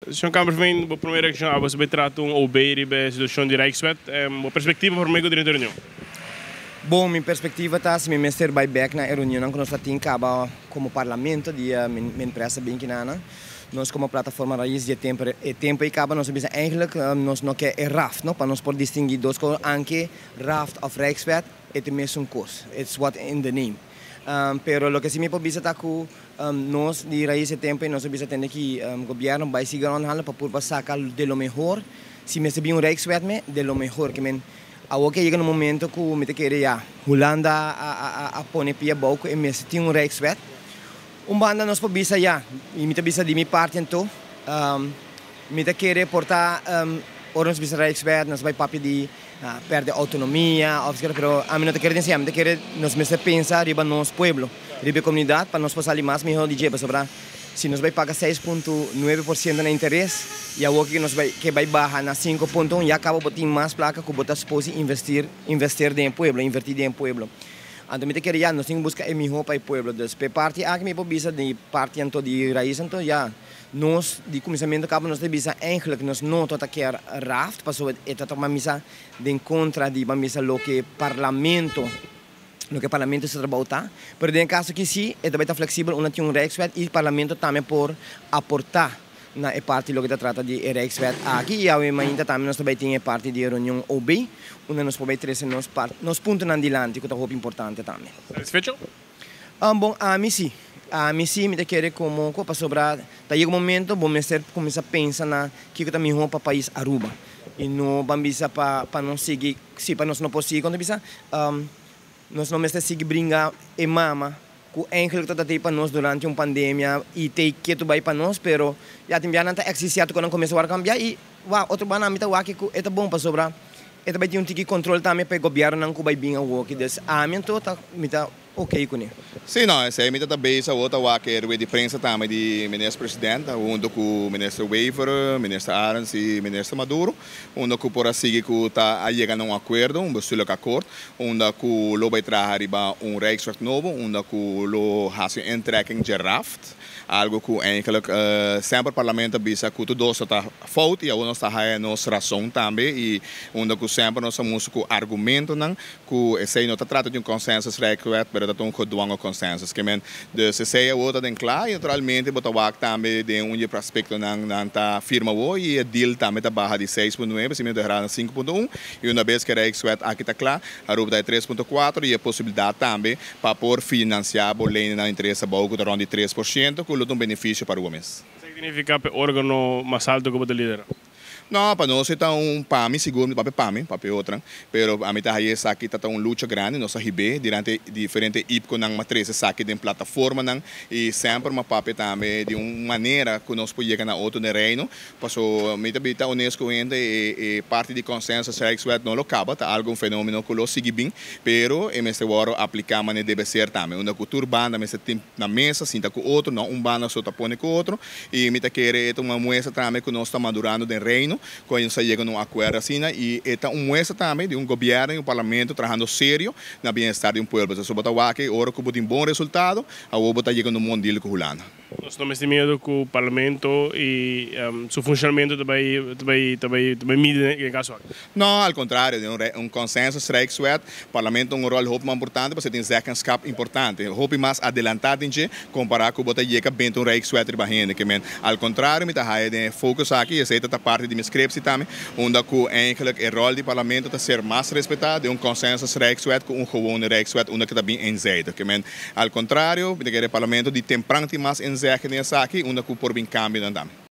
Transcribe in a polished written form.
Señor Kamperveen, bo prome reaccion abo ta trata un OB riba e situacion di Rijkswet. Bo perspectiva prome cu drenta reunion? Bon, mi perspectiva ta si mi mester bay back na e reunionnan cu nos ta tin caba como Parlamento di men presa bin kinana. Nos como Plataforma Raiz di e tempo e tempo ey caba nos a bisa eigenlijk nos no ke e raft no pa nos por distingui dos cos anke raft of Rijkswet e ta mesun cos, it's what in the name. Pero loke si mi por bisa ta cu nos di Raiz e tempo ey nos a bisa tende ki gobierno bay sigui rondhandel pa purba saca de lo mehor si mester bin un Rijkswet me de lo mehor ke men. Awor ke a yega na un momento ku mi ta kere ya Hulanda a pone pia abou ku e mester tin un Rijkswet. Un banda nos por bisa ya, i mi ta bisa di mi parti anto, mi ta kere por ta ora nos bisa Rijkswet nos bai papia di perde outonomia of esaki pero ami no ta kere den esei, ami ta kere nos mester pensa riba nos pueblo, riba e komunidat pa nos por sali mas miho di dje pasobra Si nos bai paga 6,9% na interes y awor cu nos bai ke bai baha na 5,1 ya caba bo tin mas placa cu bo ta suppose investir invester den e pueblo, inverti den e pueblo. Anto mi ta kere ya nos tin cu busca e miho pa e pueblo. Dus p'e parti aki mi por bisa di parti anto di Raiz anto ya nos di cuminsamento caba nos ta bisa eigenlijk nos no ta kier raft pasobra e ta tuma misa den contra di ban bisa loke parlamento Loke Parlamento su trabou ta. Pero den e kaso aki si e ta bai ta fleksibel unda tin un Rijkswet i Parlamento tambe por aportá na e parti loke ta trata di e Rijkswet aki. I awe mainta tambe nos ta bai tin e parti di e reunion OB unda nos por bai trese nos part nos puntonan dilanti ku ta hopi importante tambe. Satisfecho? Bon, ami si. Ami si mi ta kere komo ku pasobra ta yega un momento bo mester kuminsá pensa na kiko ta mihó pa pais Aruba i no ban bisa pa pa nos sigui Si pa nos no por sigui, kon ta bisa? Nos no mester sigui bringa e mama ku eigenlijk ta tei pa nos durante un pandemia i tei ketu bai pa nos, pero ya tin bia nan ta eksisia ku nan kuminsá wòrdu kambia i wak otro banda mi ta wak ku e ta bon pasobra e ta bai tin un tiki kontrol tambe pa e gobièrnunan ku bai bin awoki. Dus ami anto ta mi ta ok kuné. Sí, no, esei mi ta ta bezig awor ta wak e rueda di prensa tambe di Minister President hunto ku Minister Wever, Minister Arends i Minister Maduro, unda ku por a sigui ku ta a yega na un akuerdo, un bestuurlijk akkoord, unda ku lo bai traha riba un Rijkswet nobo, unda ku lo hasi un intrekking dje raft. Algo cu eigenlijk semper Parlamento a bisa cu tur dos ta fout y awor nos ta haya nos razon tambe y unda cu semper nos a mustra cu argumentonan cu esey no ta trata di un consensus rijkswet pero ta ta un gedwongen consensus. Ke men dus esey awor ta den cla y naturalmente bo ta wak tambe den un di e prospectonan nan ta firma awor y e deal tambe ta baha di 6,9 si mi no ta erra na 5,1 y una bes cu e rijkswet aki ta cla Aruba ta e 3,4 y e posibilidad tambe pa por financia bo lenenan interes abou cu ta rond di 3% cu lo ta un beneficio pa Aruba mes. Esaki ta nifica pa e organo mas alto cu bo ta lidera? No, pa nos e ta un, pa mi sigur, mi ta papia pa mi, papia otran, pero ami ta haya esaki ta ta un lucha grandi, nos a hib'é durante diferente IPCOnan, m'a trece esaki den plataformanan y semper m'a papia tambe di un manera cu nos por yega na otro den Reino. Paso mi ta bita honesto ku hende, e parti di consensus Rijkswet no lo kaba, ta algo un fenomeno ku lo sigui bin, pero e mester wòrdu apliká manera debe ser tambe, unda ku tur banda mester tin na mesa, sinta ku otro, no un banda so ta pone ku otro, i mi ta kere e ta un muestra tambe ku nos ta madurando den Reino, ku nos a yega na un akuerdo asina, i e ta un muestra tambe di un gobièrnu i un parlamento trahando serio na bienestar di un pueblo. Pasobra bo ta wak e ora ku bo tin bon resultado, awor bo ta yega na un bon deal ku Hulanda. Nos no mester miedu ku Parlamento i su funshonamentu ta bai ta bai ta bai ta bai midi den e kaso aki. No, al kontrario, den un un consensus Rijkswet, Parlamento un ròl hopi mas importante pasobra e tin zeggenschap importante, hopi mas adelantá den dje kompará ku bo ta yega benta un Rijkswet riba hende. Ke men, al kontrario mi ta haya den e focus aki, i esei ta ta parti di mi scriptie tambe, unda ku eigenlijk e ròl di Parlamento ta ser mas respetá den un consensus Rijkswet ku un gewone Rijkswet unda ku ta bin eenzijdig. Ke men, Al kontrario, mi ta kere parlamento di tempran tin mas inzege den esaki, unda ku por bin kambionan tambe.